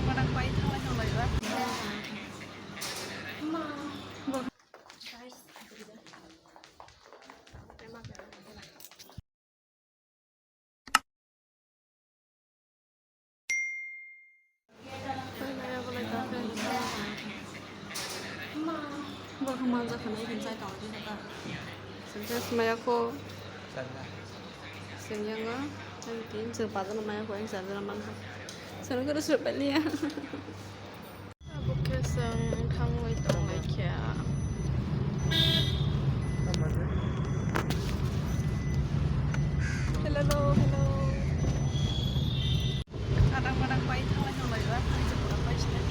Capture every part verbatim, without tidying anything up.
Manang pai thanglai thanglai ba. Bo khe manja khwnai khe chai tongo khe ta. Sengkhe swmaiya kho. Sengya nga, ang tin chwng pajano maya kho, ang sajano mankha. Sono khe rwsrw pailiya. Abo khe chwng thangwi tonglaikha. Hello, hello. Adang madang pai thanglai thanglai ba, ani se pura pai sile.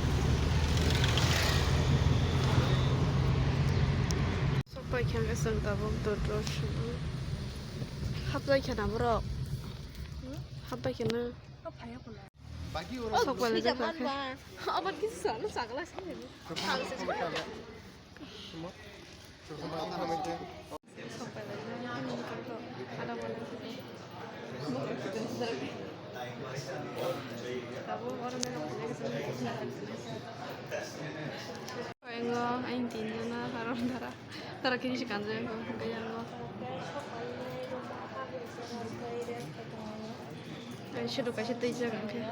Sok pai khe ang chwng tabuk dodro swngo. Hapjai khe na borok? Hapjai khe na? Sok pai jai kha. Abot kisa salo chagla sile. Ang tin jona aro dara dara kiri si kanjai ko kaya ngo. Ang sudu kaisa twi jaga khe.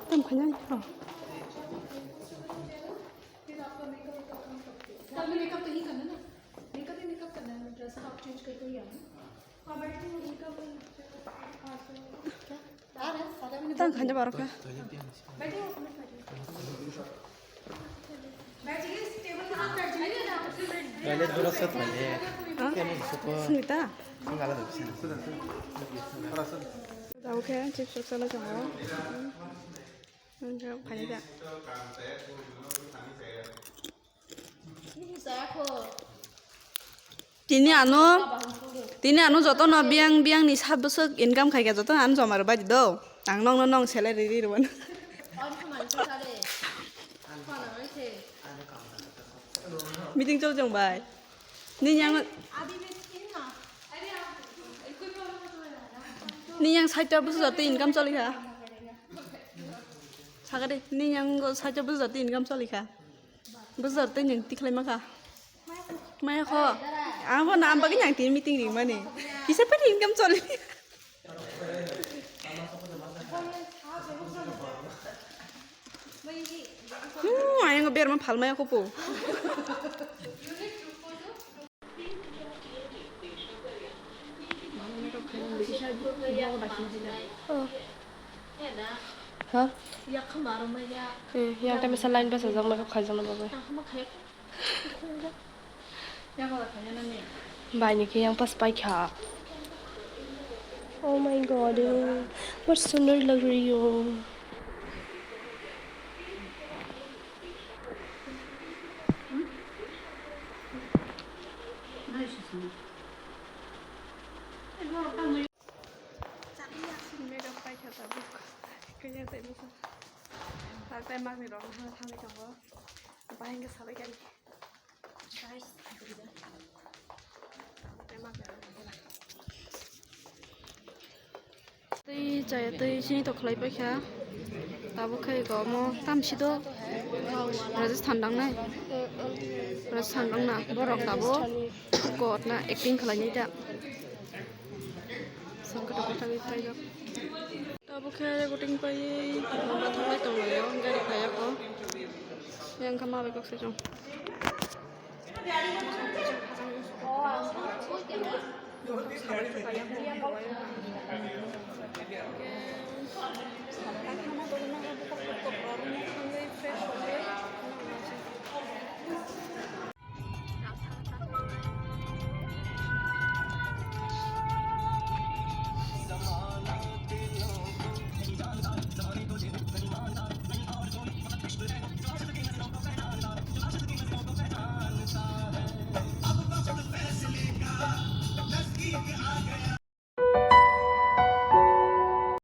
Tam khaina. Tang khaina borok khe. Toilet borok se thai. Sungita. Sungala da. Tabo khe chips rok chalai tongo. Nang khe khaina da. Tini ano, tini ano joto no biyang biyang ni sat bwswk income khai kha, joto ano joma rw bai di do. Ang nong no nong salary ri rw mano. Meeting chol jong bai. Nini yang, nini yang sait ta bwswk joto income choli kha. Sakari, nini yang sait ta bwswk joto income choli kha. Bwswk tei nwng tikhlai ma kha. Maya kho. Ang bo na am bagwi nang tini meeting ringmani. Kisa pari income choli. Hmm, ayang berma phalmaya kho po. Oh. Ha? Eh, yang time sa line basa jang makeup khai jang na babai. Bai ni khe yang pas pai kha. Oh my God, eh, बहुत सुंदर लग रही हो। Makeup pai kha tabuk. Kaya tei bwsa. Tei magni rok thangwi tongo. Bahai khe salai kani. Tei chaya tei chini to khlai paikha. Tabuk khai go omo tamsi do Rajasthan dangnai. Rajasthan dangna borok tabuk kot na acting khlainai da. Songkhe tabuk thangwi paijak. Tabuk khe recording paiwi lama thanglai tonglaio, gari phaiyakho. Yang kha ma bai kok se chwng.